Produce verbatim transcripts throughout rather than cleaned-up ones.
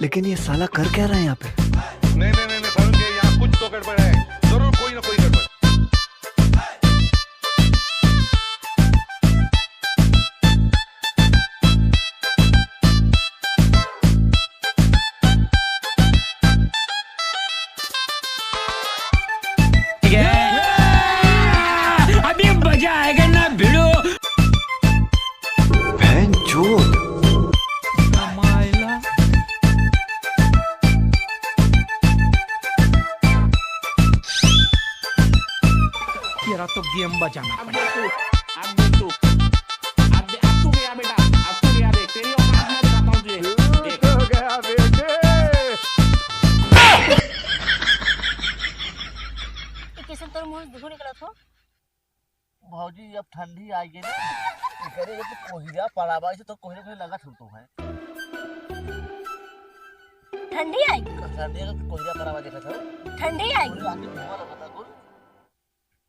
लेकिन ये साला कर क्या रहा है यहाँ पे? नहीं, नहीं, नहीं, नहीं, सारुण के यहाँ कुछ तो गड़बड़ है। जरूर कोई ना कोई गड़बड़। अभी मजा आएगा ना भिड़ो। बहन चोद। तेरा तो गेम बजाना अब पड़ेगा। देख तू, अब देख तू, अब दे-, अब तू गया बेटा, अब तू गया, देख, तेरी औकात मैं दिखाता हूँ तुझे। देख। हो गया बेटे। ये कैसे तोर मुंह से धुआं निकलत हो? भौजी, अब ठंडी आ गई ना, एकरे एक कोहिरा पड़ा बा, ऐसे तो कोहिरे कोहिरे लगत हो तो है। ठंडी आई? ठंडी आई तो कोहिरा पड़ा बा, देखत हो? ठंडी आई? कोहिरा आके धुआं लगत है, कुल,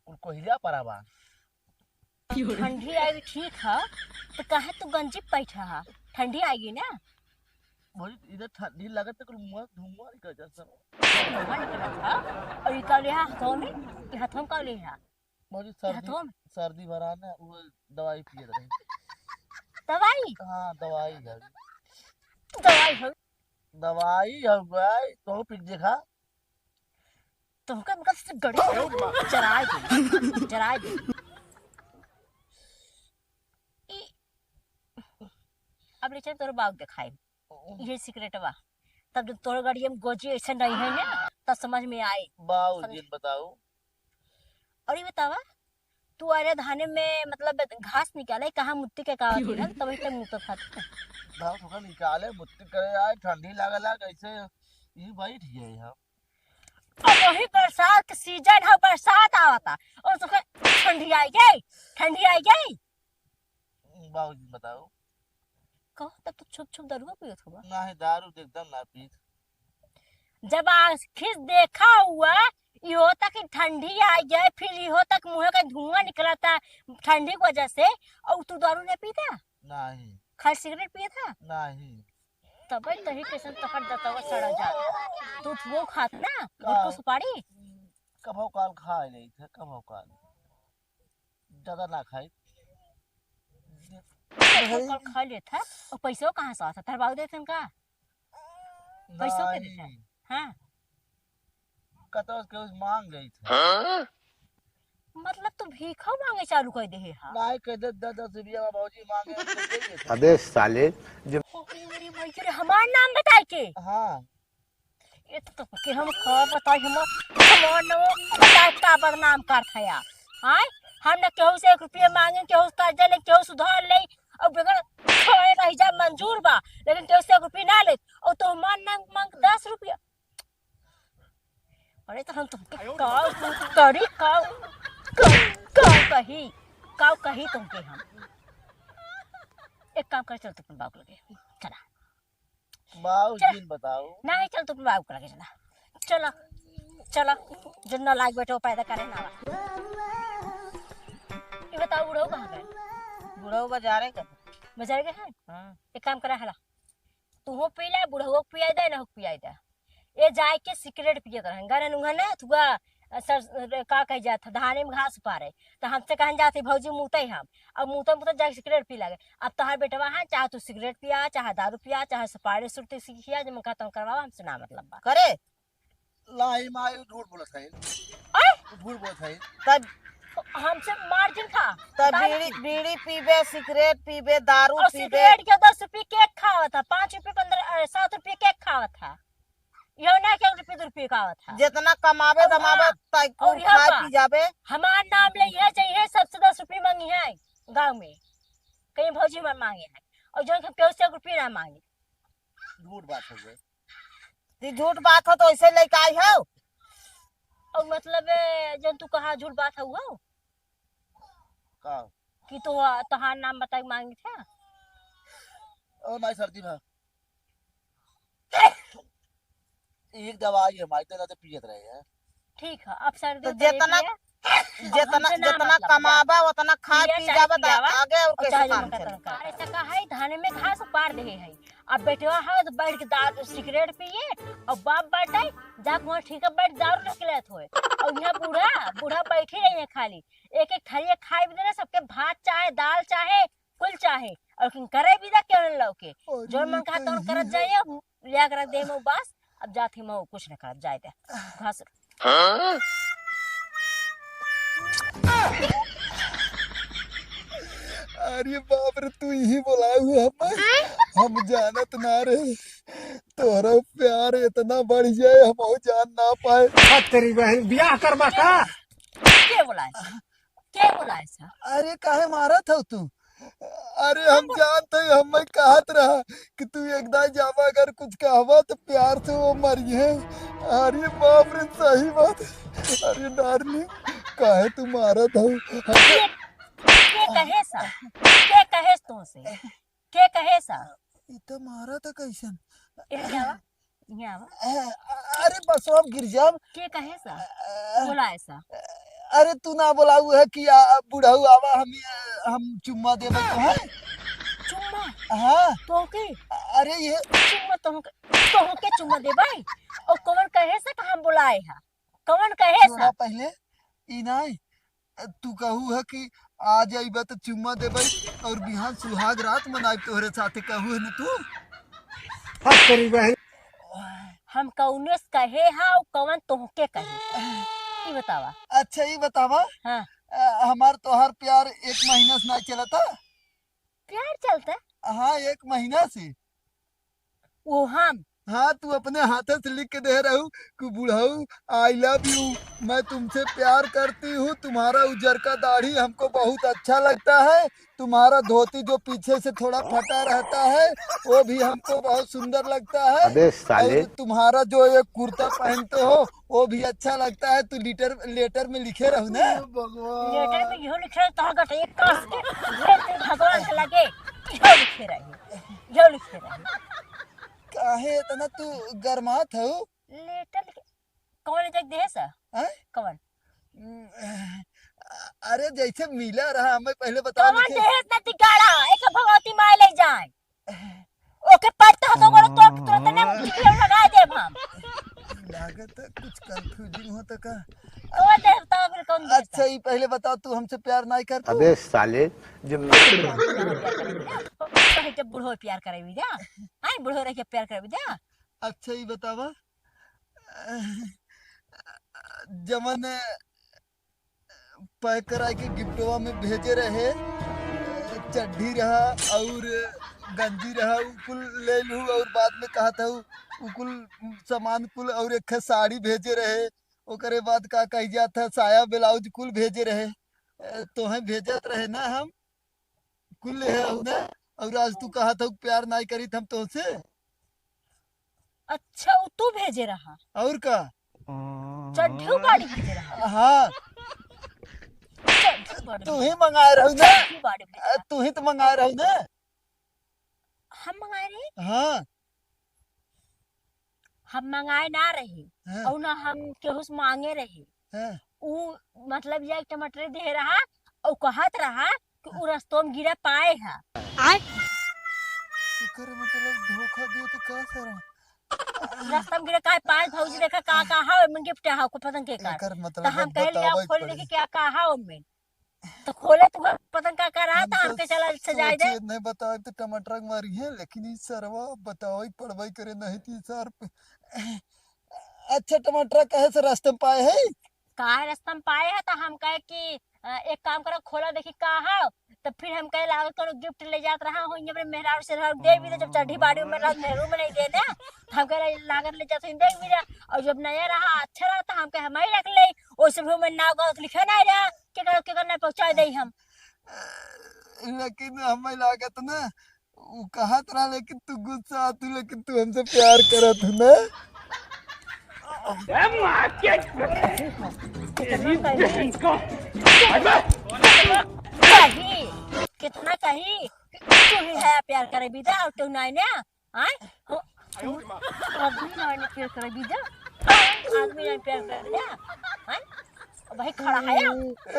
कुल कोहिरा पड़ा बा। ठंडी आई ठीक है, तो काहे तू गंजी पैठा है? ठंडी आई ना? भौजी, इधर ठंडी लगत है, कुल मुंह धुआं निकल जाता है। धुआं निकलत है? और ये का लिहा हाथों में? ये हाथों में का लिहा? भौजी, ये सर्दी, हाथों में? सर्दी भरा ना, वो दवाई पिए रहे। दवाई? हाँ, दवाई है। दवाई हो? दवाई है भाई, तो पी के देखा। तुमका, तुमका से गड़ी जराए दे, जराए दे। ई, अब ले चल तोर बाग दिखाई। ये सिगरेटवा। तब जब तोर गाड़ी में गोजी ऐसे नहीं है ना, तब समझ में आए। बाऊ समझ- जिन बताओ। और ये बतावा, तू अरे धाने में मतलब घास निकाले, कहाँ मुत्ती के कावत है, तब इतने मुत्त खात है। घास होकर निकाले, मुत्ती करे आए, ठंडी लागला, कैसे ये बैठ गए हम। अब वही बरसात के सीजन है, बरसात आवता और तुमके ठंडी आई गई, ठंडी आई गई। बाबूजी बताओ। कहो, तब तो छुप छुप दारुआ पियत होबा। नाही, दारू तो एकदम ना पीत। जब आखिर देखा हुआ, इहो तक कि ठंडी आ गई, फिर इहो तक मुंह के धुआं निकलता ठंडी की वजह से, और तू दारू नहीं पीता? नहीं। खाली सिगरेट पियता? नहीं। तबे तही कैसन तोहर दतवा सड़ा जाता। तू धुआं खात ना, का? गुटखा सुपारी? कभो काल खा लेत है, कभो काल। ज्यादा ना खाई। कभो काल खा लेत है, और पैसो कहाँ से आता? तोहर बाबू देत हन का? पैसो के देत है? नहीं। हाँ। कतौ से केहू से मांग गई थी। हाँ? मतलब तू भीखो मांगे चालू कर दे है? नहीं, कह दे, दस दस रुपया में भौजी मांगे, हम तो दे देते। अबे साले, जो ओ, अरे भाई, अरे हमार नाम बताए के? हाँ। ये तो, तो के हम का बताई, हम हमार नाम बताए का बदनाम करत है यार। आय, हम न केहू से एक रुपया मांगे, केहू से कर्जा ले, केहू से उधार ले, और बगैर खाए रह जा मंजूर बा, लेकिन केहू से एक रुपया ना ले, और तो हमार नाम मांग दस रुपया। अरे तो हम तुमके काव करी, काव, काव, काव कही, काव कही तुमके हम। एक काम कर, चल तुम बाबू लगे, चला। बाबू चला। जिन बताओ। नहीं, चल तुम बाबू लगे चला, चला, चला, जो ना लाग बैठो पैदा करे ना। ये बताओ, बुढ़ऊ कहाँ गए? बुढ़ऊ बाजारे गए। बाजारे गए हैं? हाँ। एक काम करा हला, तुहो पी ले, बुढ़ऊ को पियाई दे, ना हो पियाई दे। ये जाए के सिगरेट पियत रहन। गरन उहन ना थुआ, अ, सर, अ, का कह जात, धाने में घास उपारे। तो हमसे कहन जात है, "भौजी, मूते हम।" अब मूते, मूते जाके सिगरेट पी लागे। अब तोहार बेटवा है, चाहे तू सिगरेट पिया, चाहे दारू पिया, चाहे सुपारी सुरती सीखिया, जे मन कहता हूँ करवावा, हमसे ना मतलब बा। करे? लाई माई, झूठ बोलत है। आय? झूठ बोलत है। तब हमसे मार्जिन खा। तब ताई बीड़ी, बीड़ी पीबे, सिगरेट पीबे, दारू और पीबे। सिगरेट के दस रुपये केक खावत है, पाँच रुपये, पन्द्रह, अ, सात रुपये केक खावत है। यो ना के रुपये, दो रुपये खावत है। जितना कमावे, और दमावे, हाँ, ताई कुल और यहाँ खाए का? पी जाबे। हमार नाम ले है, चाहिए सबसे दस रुपये मांगी है गाँव में। कहीं भौजी हमार मांगे है। और जो हम केहू से एक रुपये ना मांगे। झूठ बात हो गए। ती झूठ बात हो तो ऐसे लेके आई हो? और मतलब, ए, जन तू कहा झूठ बात हो, हो? का? कि तो, तोहार नाम बताई मांगी था? ओ माई, सर्दी भा। एक दवाई है माई, तो ना तो पियत रहे हैं। ठीक है, अब सर्दी तो उतरी जितना, है। जितना, हमसे ना जितना मतलब बा। कमाबा, उतना खा पिया पी चाहे जाबा, तो पियावा, आगे और और कैसे चाहे काम जमा चले? करता। अरे, तो का है, धान में घास उपार दे है। अब बेटवा है तो बैठ के दारू सिगरेट पिए, और बाप बाटे जाके वहाँ ठीक है बैठ दारू रख लेत होए। और यहाँ बूढ़ा, बूढ़ा बैठी रही है खाली, एक एक थरिया खाए भी देना सबके, भात चाहे दाल चाहे कुल चाहे, और लेकिन करे भी दा केहन लौके। अरे जौन मन कहा तौन करत जाइए, लिया कर दे में बस। अब जात ही मैं कुछ न करत जाए दे। घास। अरे बाप रे, तू यही बोलाए हुए हमें? हम जानत ना रहे, तोहरा प्यार इतना बढ़ जाए, हम और जान ना पाए। हट तेरी बहन, ब्याह करबा का? के बोलाए? के बोलाए सा? अरे काहे मारत हो तू? अरे हम जानत ही, हम कहत रहा कि तू एक दाई जावा, अगर कुछ कहबा तो प्यार से वो मरिहे। अरे बाप रे, सही बात है। अरे डार्लिंग, काहे तू मारत हो? के, के कहे सा? के कहे तुमसे? के कहे सा? ई तो मारत है कैसन? ए, क्या हुआ? यहाँ आवा। अ-, अरे बसवा में गिर जाब। के कहे सा? अ-, बोलाए सा? अरे तू ना बोलाऊ है कि आ, बुढ़ऊ आवा, हम, हम चुम्मा देबे तो है। चुम्मा? हाँ। तो के? अरे ये चुम्मा तो के, तो के चुम्मा देबे? और कौन कहे सा कि हम बोलाए है? कौन कहे सुना सा? पहले, ई नहीं, तू कहू है कि आ जाइबा तो चुम्मा देबे और बिहान सुहाग रात मनाइब तोहरे साथे, कहू है न तू? हट तेरी बहन। हम कौने से कहे हा और कौन तोहके कहे? ई बतावा। अच्छा, ई बतावा। हाँ। अ, हमार तोहार प्यार एक महीना से ना चलता? प्यार चलता? हाँ, एक महीना से। वो हम। हाँ, तू अपने हाथे से लिख के दे रहू कि बुढ़ऊ, I love you, मैं तुमसे प्यार करती हूँ, तुम्हारा उजर का दाढ़ी हमको बहुत अच्छा लगता है, तुम्हारा धोती जो पीछे से थोड़ा फटा रहता है, वो भी हमको बहुत सुंदर लगता है। अबे साले। और तुम्हारा जो ये कुर्ता पहनते हो, वो भी अच्छा लगता है, तू लेटर, लेटर में लिखे रहू ना। लेटर में इहो लिखे रहे, तोहर गटई कस के भेज दे भगवान के लगे। इहो लिखे रहे, इहो लिखे रहे। काहे इतना तू गरमात हो? लेटर लिखे, कौन लेटर देहे सा? हैं? कौन? अरे जैसे मिला रहा, हमें पहले बताओ कौन लिखे। देहे सा तिगाड़ा, एक भगवती माय ले जाए। ओके पड़ता है तो ओकरो तोड़ के तुरंत ने मुट्ठी में लगा देब हम। लागत है कुछ confusing होता का। कौन देवता फिर कौन देवता? अच्छा, ई पहले बताओ, तू हमसे प्यार नहीं करती? अबे साले, जब कहे जब बूढ़ो प्यार करेबी जा, आई बूढ़ो रह के प्यार करेबी जा। अच्छा, ई बतावा, जवन pack कराए के गिफ्टवा में भेजे रहे, चड्ढी रहा और गंजी रहा, उ कुल ले लू और बाद में कहा था उ कुल सामान कुल और एक ठे साड़ी भेजे रहे, ओकरे बाद का कही जात है साया ब्लाउज कुल भेजे रहे, तोहे भेजत रहे ना हम। कुल ले है ना, और आज तू कहा था प्यार नाई करी हम तोसे। अच्छा, वो तू भेजे रहा? और का? चड्ढू बाड़ी भेजे रहा? हाँ। चड्ढू बाड़ी तू ही मंगाए रहू ना। चड्ढू बाड़ी भेजे रहा। तू ही तो मंगाए रहू ना। हम मंगाए रहे? हाँ। हम मंगाए ना रहे। हाँ। और ना हम केहू से मांगे रहे। हाँ। उ मतलब या एक टमाटर दे रहा और कहत रहा कि उ रस्तों में गिरा पाए है। आय? एकर मतलब धोखा दियो तो का करा? रस्तों में गिरा काहे पाए भौजी, देखा का का है ओमे गिफ्ट है को पतंग के का। एकर मतलब तो हम कहले आओ खोल देखी क्या का है ओमे। तो खोले तो पतंग का का रहा था हमके चला सजाए दे। नहीं बताए तो टमाटर मारी है, लेकिन ई सरवा बतावे पड़वाई करे नहीं ती सर। अच्छा, टमाटर कहे से रास्ते में पाए है? काहे रास्ते में पाए है? तो हम कहे कि, अ, एक काम करो, खोला देखी का है। तो फिर हम कहे लागल कोनो गिफ्ट ले जात रहा हो, अपने मेहरारू से रहा, दे भी दे, जब चड्ढी बाड़ी में रहा, मेहरू में नहीं दे दे। तो हम कहे लागत ले जात हो, दे भी दे। और जब नया रहा, अच्छा रहा, तो हम कहे हम ही रख ले। ओसे भी मैं नाव गाँव लिखे नहीं रहा, के करो, के करना पहुँचा दे हम। लेकिन हमें लागत ना, उ कहत रहा, लेकिन तू गुस्सा तू, लेकिन तू हमसे प्यार करत हू ना? ए, मार के तेरी बहन को। कही, कितना कही, तू ही है प्यार करे बिदा और तू नहीं ना, आय? हो, आदमी नहीं प्यार करे बिदा, आदमी नहीं प्यार करे बिदा, आय? भाई खड़ा है,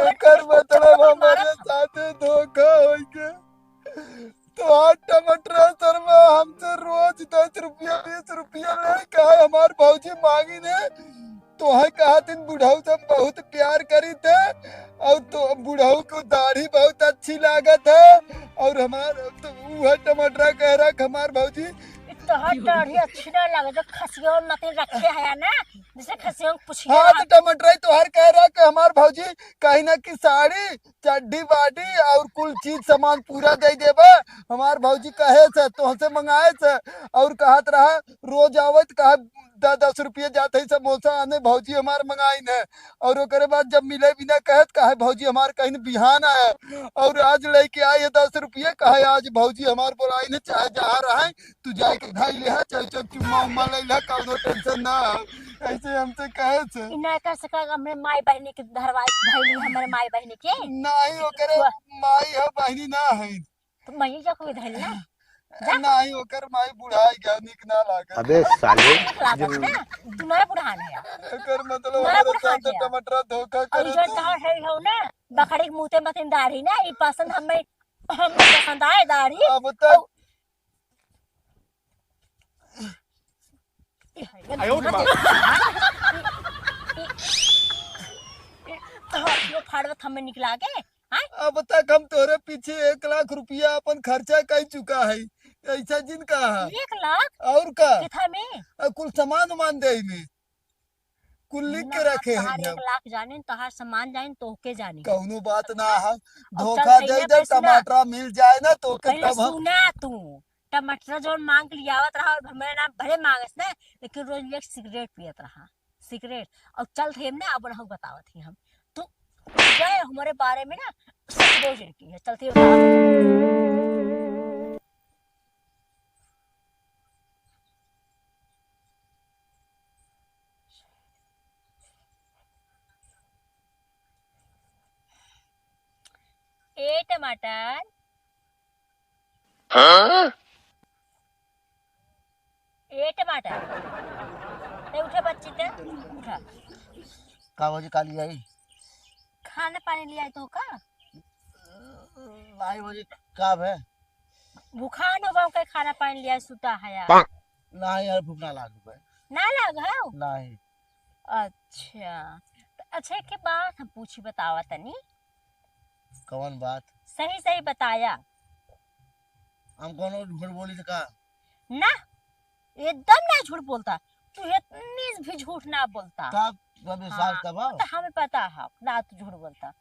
एकर मतलब हमारे साथे धोखा होई के। तोहार टमाटर सरवा हमसे रोज दस रुपया, बीस रुपया ले, काहे हमार भौजी मांगी ने? तोहे कहत हन बुढ़ऊ से हम बहुत प्यार करीत है, और तो बुढ़ऊ को दाढ़ी बहुत अच्छी लागत है, और हमार तो उहे टमाटर कह रहा कि हमार भौजी तोहार दाढ़ी अच्छी ना लगे, तो खसियो मत रखे है ना, जैसे खसियो पूछिए हाँ, तो टमाटर तोहार कह रहा कि हमार भौजी कहीं ना कि साड़ी, चड्डी बाडी और कुल चीज सामान पूरा दे देबा। हमार भौजी कहे से, तोहसे मंगाए से, और कहत रहा रोज आवत, कहा दस दस रुपये जात है समोसा आने, भौजी हमार मंगाई ने। और ओकरे बाद जब मिले बिना कहत, कहे भौजी हमार कहीं बिहान आए, और आज लेके आई है दस रुपये, कहे आज भौजी हमार बोलाई ने, चाहे जहाँ रहे, तू जाए के धाई ले हा, चाहे चुम्मा उम्मा ले ले हा, कौनो टेंशन ना हो। ऐसे हमसे कहे से। ई ना कर सका, हमरे माई बहिनी के धरवाई धैली, हमरे माई बहिनी के। नाही, ओकरे माई हो, बहिनी ना है। तो माई जा कोई धैल ना। जा। नाही, ओकर माई बुढ़ाई गया, निक ना लागे। अबे साले। निक लागत ना, तू नया बुढ़ान है। एकर मतलब तू नया हमारे बुढ़ान साथ है। टमाटर धोखा और करे जो तो। तोहर है हो ना, बकरी के मुंह ते मतिन दाढ़ी ना, ई पसंद हमें, हमें पसंद आए दाढ़ी। अब तक और आयो रे माँ। तोहर फाड़वत हमें निकला के, हाँ? अब तक हम तोरे पीछे एक लाख रुपया अपन खर्चा कर चुका है, ऐसा जिन कहा। एक लाख? और का? किथा में? आ, कुल सामान उमान दे में, कुल लिख के ना, रखे हैं तोहार हम। एक लाख जाने, तोहार सामान जाने, तोहके जाने। कौनो बात ना है, अब धोखा चल दे भैया, दे, पैसा ना। टमाटर मिल जाए ना, तोके पहले तब हम सुना तू, टमाटर जौन मांग के लियावत रहा, और हमारे नाम भले मांगस ना, लेकिन रोज एक सिगरेट पियत रहा, सिगरेट। और चल थे ना, अब रहू बतावत ही हम। तू गए हमारे बारे में ना, सच बोल के है, चल थे बतावत। ए टमाटर। हाँ? ए टमाटर, ते उठा बच्ची ते, उठा। का भौजी, का लियाई? खाना पानी लियाई तो का? नाही भौजी, का भे? भूखा न हो के खाना पानी लियाई, सुता है यार। नाही यार, भूख ना लाग बे। ना लाग है? नाही। अच्छा, तो अच्छा, एक बात हम पूछी, बतावा तनी। कौन बात? सही सही बताया। हम कौनो झूठ बोली तो का? ना, एकदम ना झूठ बोलता। तू इतनी भी झूठ ना बोलता। तब, तब विश्वास हाँ, तब हो? तो हमें पता है ना, तू झूठ बोलता,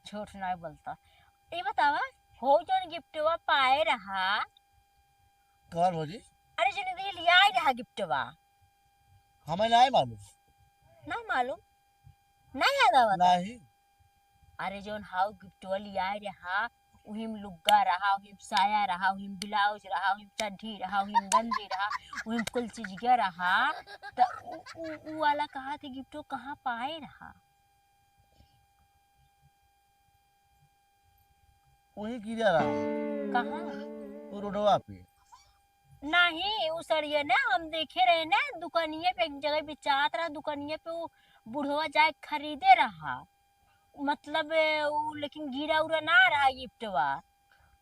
झूठ ना बोलता। ये बतावा, हो जौन गिफ्टवा पाए रहा? कौन भौजी? अरे, जौन दे लियाए रहा गिफ्टवा। हमें नाही मालूम। ना मालूम? ना याद आवत? नाही। अरे, जौन हाउ गिफ्टवा लियाए रहा, उहिम लुग्गा रहा, उहिम साया रहा, उहिम ब्लाउज रहा, उहिम चड्ढी रहा, उहिम गंजी रहा, उहिम कुल चीजिया रहा, त उ, उ, उ वाला कहा थे गिफ्टवा कहाँ पाए रहा? वही गिरा रहा। कहाँ? वो रोडवा पे। नाही, उ सड़िया ना हम देखे रहे ना, दुकानिया पे एक जगह बेचात रहा, दुकानिया पे वो बुढ़वा जाए खरीदे रहा। मतलब, ए, उ लेकिन गिरा उरा ना रहा गिफ्टवा।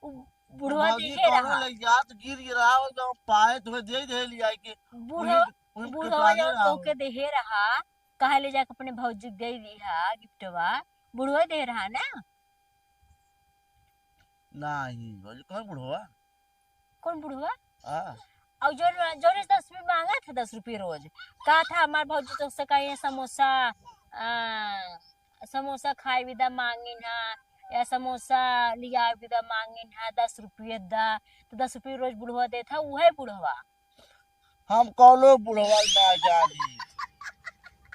उ बुढ़वा भौजी देखे कौनो रहा। ले जात गिर गिरा रहा, वो जब पाए तो दे दे लिया के। बुढ़वा, वही, वही बुढ़वा दुकाने जब रहा। तोके देहे रहा, काहे ले जाके अपने भौजी के दे दिहा गिफ्टवा? बुढ़वा दे रहा ना? नाही, भौजी, कौन बुढ़वा? कौन बुढ़वा? हाँ। और जो, जो दस रुपये मांगा था, दस रुपये रोज, कहा था, "हमार भौजी तो से कहे समोसा, आ, समोसा खाए भी दा मांगिन हा, या समोसा लिया भी दा मांगिन हा, दस रुपये दा।" तो दस रुपये रोज बुढ़वा देत हा, उहे बुढ़वा। हम कौनो बुढ़वा ना जानी।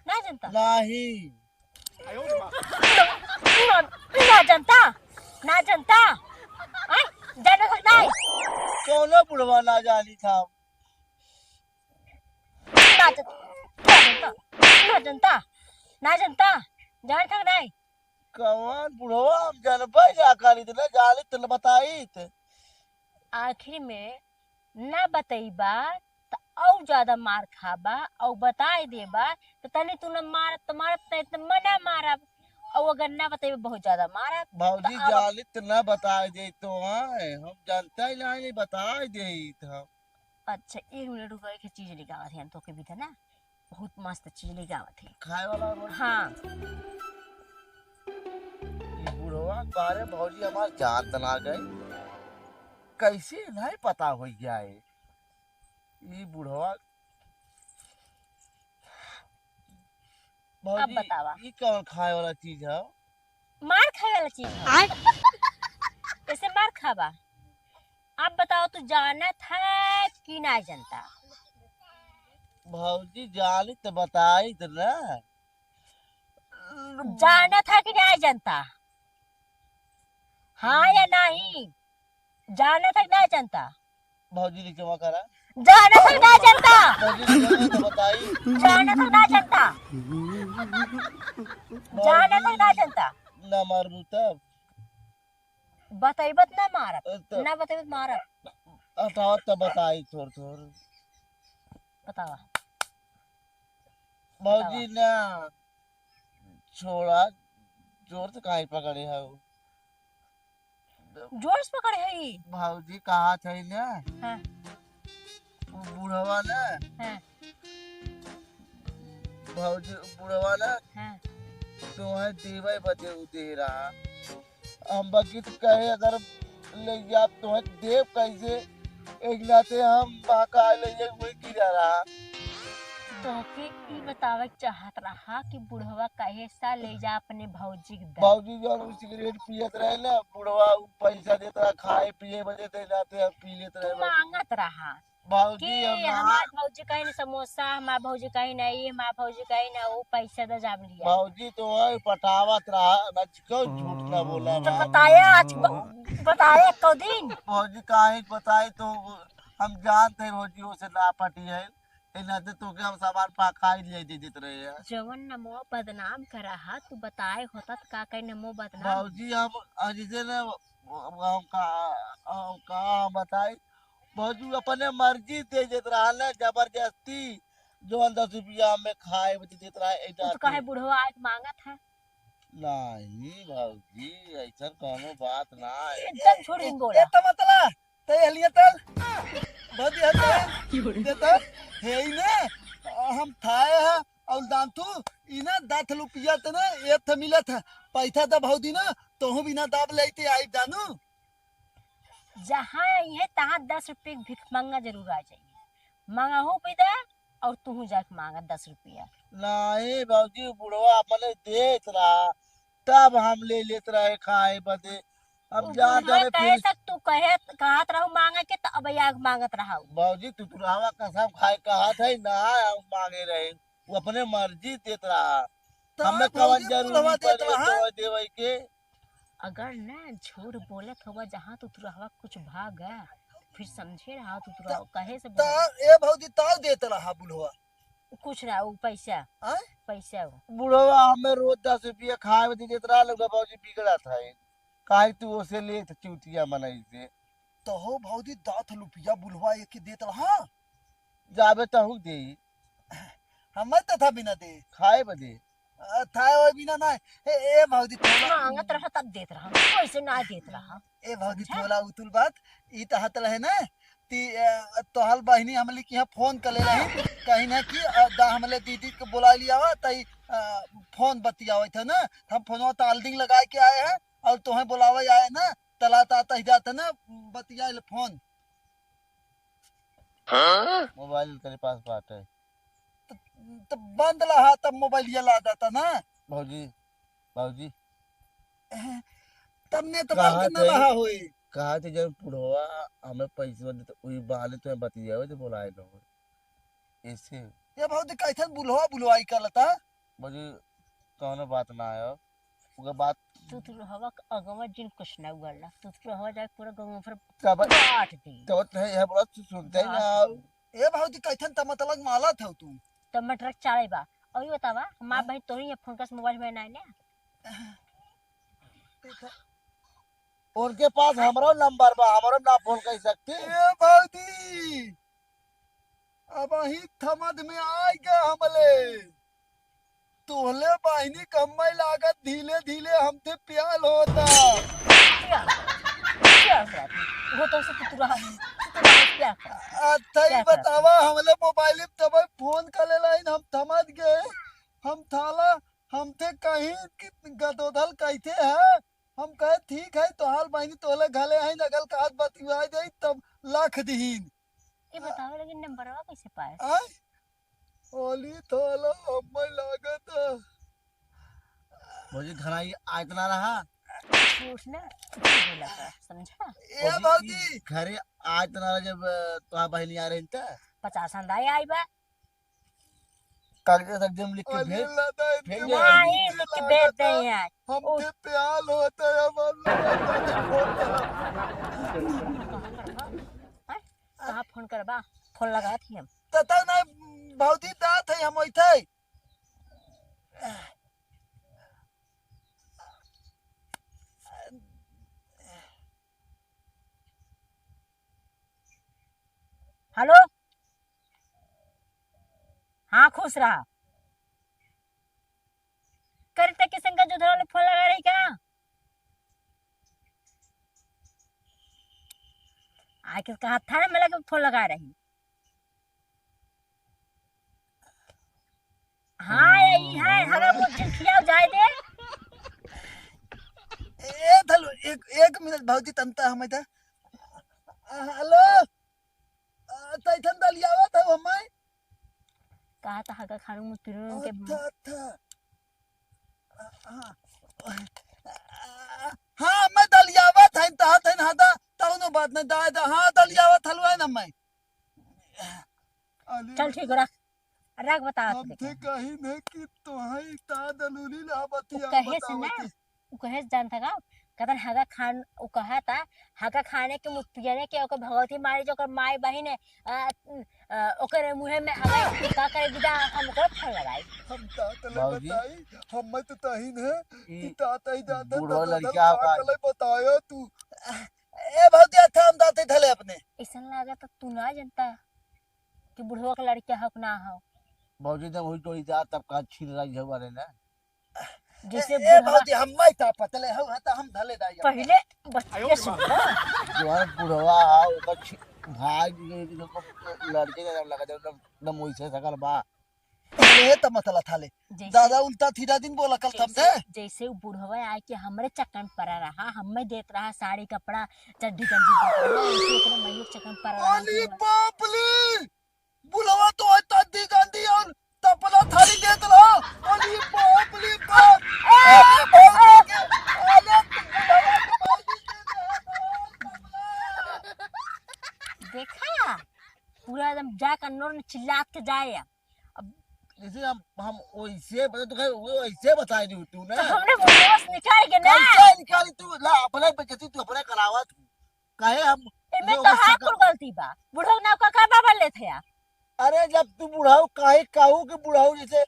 ना जनता? नाही। ना, ना जनता? ना जनता? आय, जाने से नाही? कौनो बुढ़वा ना जानी था। ना जन-, ना जनता? ना जनता? ना जनता? जाने था कि नाही? कौन बुढ़वा हम जनबे ना करी, इतना जानी तो बताई थे। आखिर में ना बतइबा, त अउ ज्यादा मार खाबा, अउ बताइ देबा, त तनी तू न मारत, त मारत, नहीं त मना मारब। और अगर ना बताइबे बहुत ज्यादा मारब। भौजी, तो अब जानित ना बताए दे तो आए, हम जानता ही नहीं, नहीं बताए दे तो हम। अच्छा, एक मिनट रुको, एक चीज लेके आवत है, हम तोके भी था ना, बहुत मस्त चीज लेके आवत है। खाए वाला रोटी? हाँ। ई बुढ़वा के बारे भौजी हमार जान तना गए, कैसे नहीं पता हो जाए ई बुढ़वा। अब भौजी, बतावा। ई कौन खाए वाला चीज है? मार खाए वाला चीज है। आय। कैसे मार खाबा? अब बताओ, तू जानत है कि ना जानता? भौजी, जानी तो बताई तो ना। जानत है कि ना जानता? हाँ या नहीं? जानत है कि ना जानता? भौजी, नीचे करा। जानत है कि ना जानता? भौजी, नीचे करा तो बताई। जानत है कि ना जानता? भौजी, जानत है कि ना जानता? ना मारबू तब। बतैबत ना मारब। ए, तो ना बतैबत मारब। हटाओ तो बताई थोड़ थोड़। बतावा। भौजी बतावा। ना, छोड़ा, जोर से काहे पकड़े है? जोर से पकड़े है ई? भौजी कहा थे ना, हाँ। उ बुढ़वा ना, हाँ। भौजी, बुढ़वा ना, हाँ। तोहे देवे बदे उ दे रहा। हम बाकी तो कहे अगर ले जाब तोहे देव कैसे, एक नाते हम बहका ले जाए वही गिरा रहा। तोहके ई बतावे के चाहत रहा कि बुढ़वा कहे सा ले जा अपने भौजी के दर। भौजी जौन उ सिगरेट पियत रहे ना, बुढ़वा उ पैसा देत रहा खाए पिए बदे, ते नाते हम पी लेत रहे। तू मांगत रहा। भौजी, कि हम ना हमार भौजी कहीं ना समोसा, हमार भौजी कहीं ना ई, हमार भौजी कहीं ना ऊ, पैसा दे जाब लिया। भौजी तो वही पटावत रहा, आज क्यों झूठ ना बोला तो बा? बताया आज ब-, बताया को दिन। भौजी काहे बताई तो हम जानते हैं भौजी ओसे ना पटी है। ए नाते तोके हम सामान पकाई ले दे देत रहे हैं। जवन नमो बदनाम करा हा, तू बताए होता त का कहीं नमो बदनाम। भौजी हम, अ, जैसे ना, हम का, हम का बताई, भौजी अपने मर्जी दे देत रहा ना, जबरदस्ती, जौन दस रुपया में खाए बदे देत रहा, ए उ तो जाते। कहे बुढ़वा आज मांगत है। नहीं भौजी, ऐसा कोनो बात ना है। एकदम झूठ ए, नहीं बोला। ए, तमतला, ते हलिया तल, भौजी हल तल, दे तल, हे ही ने, हम थाए है, और दान तू, ई ना दस रुपया ते ना, एक थे मिलत है, पैसा दा भौजी ना, तोहू बिना दाब लेते आई जानू। जहाँ आई है, तहाँ दस रुपये की भीख मांगा जरूर आ जाइए। मांगा हो भी दे, और तू जाके मांगा दस रुपया। नहीं भौजी, बुढ़वा अपने देत रहा, तब हम ले लेत रहे खाए बदे। अब उ जा बुढ़वा जाने कहे फिर तक तू कहे, कहत रहू मांगे के, तो अब याग मांगत रहू। भौजी, तू तुरहवा कसम खाए कहत है ना, हम मांगे रहे, वो अपने मर्जी देत रहा। तो हमें कवन भौजी, जरूरी बुढ़वा देत पड़े रहा। तो देवे के? अगर ना झूठ बोलत होगा, जहाँ तू तुरहवा कुछ भाग, फिर समझे रहा तू तुरहवा त-, कहे से त-, बोला। ए भौजी, ताव देत रहा बुढ़वा। कुछ ना, उ पैसा, आय? पैसा उ। बुढ़वा हमें रोज दस रुपया खाए में दे देत रहा, लोग भौजी बिगड़त है। काहे तू ओसे लेत चूतिया मनई से? तो हो भौजी, दस रुपया बुढ़वा एक के देत रहा। जाबे तहू दे। हमें तो था बिना दे। खाए बदे। अ, थाए ओए बिना ना। ए, ए भौजी, थोड़ा मांगत रहा तब देत रहा, वैसे ना देत रहा। ए भौजी, समझा? थोड़ा उतुल बात, ई तो हतल है ना, ती, अ, तोहल बहिनी हमली के यहाँ फोन कर ले रही, कहीं ना कि, अ, दा हमले दीदी के बुला लिया हुआ, तई, अ, फोन बतियावत है ना, हम फोनवा तालदिंग लगा के आए हैं और तोहें बुलावे आए ना, तला ता तही जात है ना, बतिया ले फोन। हाँ? मोबाइल तेरे पास बात है। त, त बंद रहा तब मोबाइलिया ला जाता ना। भौजी, भौजी। तब नेटवर्क कहा न थे, रहा होई। कहा थे जब बुढ़वा हमें पैसे दे तो वही बहाने तुम्हें बतियावे तो बुलाए लो। ऐसे। ये भौजी कैसन बुढ़वा बुढ़वाई कर लेता? भौजी, कौनो बात ना है। ओकर बाद तू, तू रहवा के अगवा जिन कुछ ना उगलला। तू, तू रहवा जाके पूरा गाँव भर तब, बाँट दी। तब तो है, यह बोला तू सुनते ही ना। बाँट दी। ए भौजी, कैथन तमतलक माला था तू। टमाटर चाले बा। और ये बतावा, हमार हाँ? बहिन तोरी ये फोन कस मोबाइल में ना ले। उनके पास हमरो नंबर बा, हमरो ना फोन कर सकती। ए भौजी, अब ही थमद में आइ गए हमले। तोहले बहिनी कम्मै लागत धीले धीले हमसे प्यार होता। प्यार? प्यार करत है। वो तो से तू रहा, तू रहा प्यार कर। अच्छा, ई प्यार करत है। बतावा, हमले मोबाइल में तब फोन कर लेला, हम समझ गए। हम थाला, हमसे कहीं कि गदोधल कैसे है? हम कहे, "ठीक है, तोहार बहिनी तोहले घले है, लगल कहत बतिया जाई, तब लाख दिहीन।" ये बताओ, लेकिन नंबरवा कैसे पाए? आय? ओली थाला हम्मै लागत है। भौजी, घरा ही आयत ना रहा। झूठ ना, झूठ बोला कर, समझा? ए भौजी, भौजी, घरे आयत ना रहा जब, अ, तोहार बहिनी आ रही त। पचास अंदाई आई बा। कागज एकदम लिख के अरे भेज, लदा, भेज इतनी दे। नहीं, लिख के भेज दे यार। हमके प्यार होता है, हमार लदा, फोन करा। हैं? कहाँ फोन करबा? फोन लगात ही हम। त, त ना, भौजी दात है, हम वैसे ही। हेलो, हाँ, खुश रहा। करिता के संग जो धरल फोन लगा रही का? आके कहा था ना, मैं लगे फोन लगा रही। हाँ, यही है, हरा मुझे खियाओ जाए दे। ए, थलो, एक, एक मिनट, भौजी, तनता हमें था। हेलो, अ, तैथन दलियावा था हमें। कहा था, हगा खानू मुस्किल के अच्छा, अच्छा। हाँ। हाँ, मैं दलियावत हईन, तहा तहन हदा, तउनो बात नहीं, दाए दा, हाँ, दलियावत हलवाइन हम्मै। अली चल, ठीक हो, रख, रख, बता, हम देखे। थे कही नहीं कि तोहाई ता दलूली ला उ बतिया कहे से ना, बतावत। उ कहे से जानता का, कदन हगा खान, उ कहा था, हगा खाने के मुँह पियने के, ओकर भगवती मारी जो ओकर माई बहिन है, आ, अ, ओकरे मुँहे में हवा का करे बिदा हम ओकरे फल लगाई। हम तात ले बाबूजी, बताई, हम्मै तो तहीन है ई कि तात ही जात है, बूढ़ो तात लड़का का का करे बताया तू। ए भौजी, अच्छा हम तात ही धले अपने। ऐसन लागत तो तू ना जनता कि बुढ़वा के लड़का हो कि ना हो। बाबूजी, जब हुई जोड़ीदार तब का छीन रही है वाले ना। जैसे ए, ए, बुढ़वा भौजी, हम नहीं था पतले हो, है तो हम धले दाई। पहिले बतिया सुन। जवान बुढ़वा है, ओकर छी-, भाई, लड़के के लगा दे, एकदम, एकदम वैसे सकल बा। ए, तो मतला था ले। जैसे दादा उल्टा सीधा दिन बोला कल जैसे, समझे? जैसे उ बुढ़वा आए के हमरे चक्कर में पड़ा रहा, हम्मै देत रहा साड़ी कपड़ा, चड्डी गंजी देत रहा, वैसे ओकरे माइयो के चक्कर में पड़ा रहा अरे कि हम बाप रे! बुढ़वा तो है तद्दी गंदी और तपला थाली देत रहा। अरे बाप रे बाप। ए, अरे बाप रे, अरे बुढ़वा तो है तद्दी गंदी और तपला। देखा, पूरा एकदम जाकर नोर में चिल्लात के जाए। अब जैसे हम, हम वैसे बता, तो कहे, वो वैसे बताई दी तू ना। तो हमने मुंह से निकाल के ना। कैसे निकाली तू? ला, अपने बेइज्जती तू अपने करावत। काहे हम एमे जो तो ओकर हाथ सकल कुल गलती बा। बुढ़ऊ नाव का का बाबा लेत है? अरे जब तू बुढ़ऊ काहे कहू कि बुढ़ऊ जैसे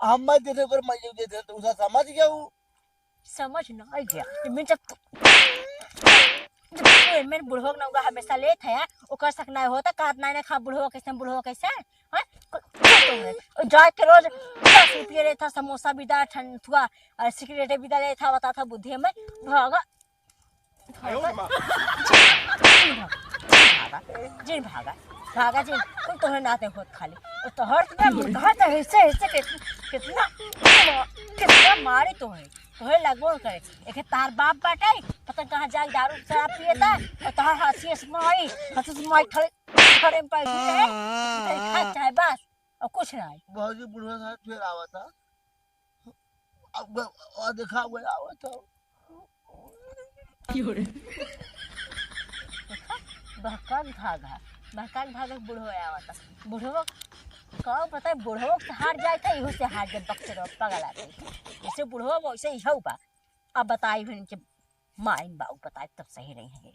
हम जैसे ओकर मइयो जैसे तो उसे समझ गया हूँ। समझ न आई गया। एमे जब जब तू एमे बुढ़ऊ नाव का हमेशा लेत है, ओकर सक ना होता, कहत ना ना खा बुढ़ऊ कैसे, बुढ़ऊ कैसे? हाँ? क-, क-, तो है। और जाए के रोज दस रुपये लेता, समोसा भी दा, ठंडुआ और सिगरेट भी दा लेता, बता था बुद्धि में। भागा। भागा। जिन भागा। भागा जिन। कुल तोहरे नाते होत खाली। और तोहर तो मैं घर तो हिस्से, हिस्से कित-, कितना, कितना मारे तोहरे। तोहरे लगबो न करे। एक तार बाप बाटे, पता कहाँ जाके दारू शराब पिए था, और तोहर हंसी हंसी मारी, हंसी हंसी मारी खाली घरे में बैठी रहे, खाए चाहे बस, और कुछ ना। भौजी बुढ़वा साहब फिर आवा था। अब ग-, और देखा हुआ आवत हो। देखा, बहकान भागा, बहकान भागा बुढ़वा आवता। बुढ़वा का पता है, बुढ़वा से हार जाए था, इहो से हार जाए, बक्सर पगल आते। जैसे बुढ़वा वैसे ही हऊ बा। अब बताई फिर इनके माइन बाऊ बताई तब सही रही है।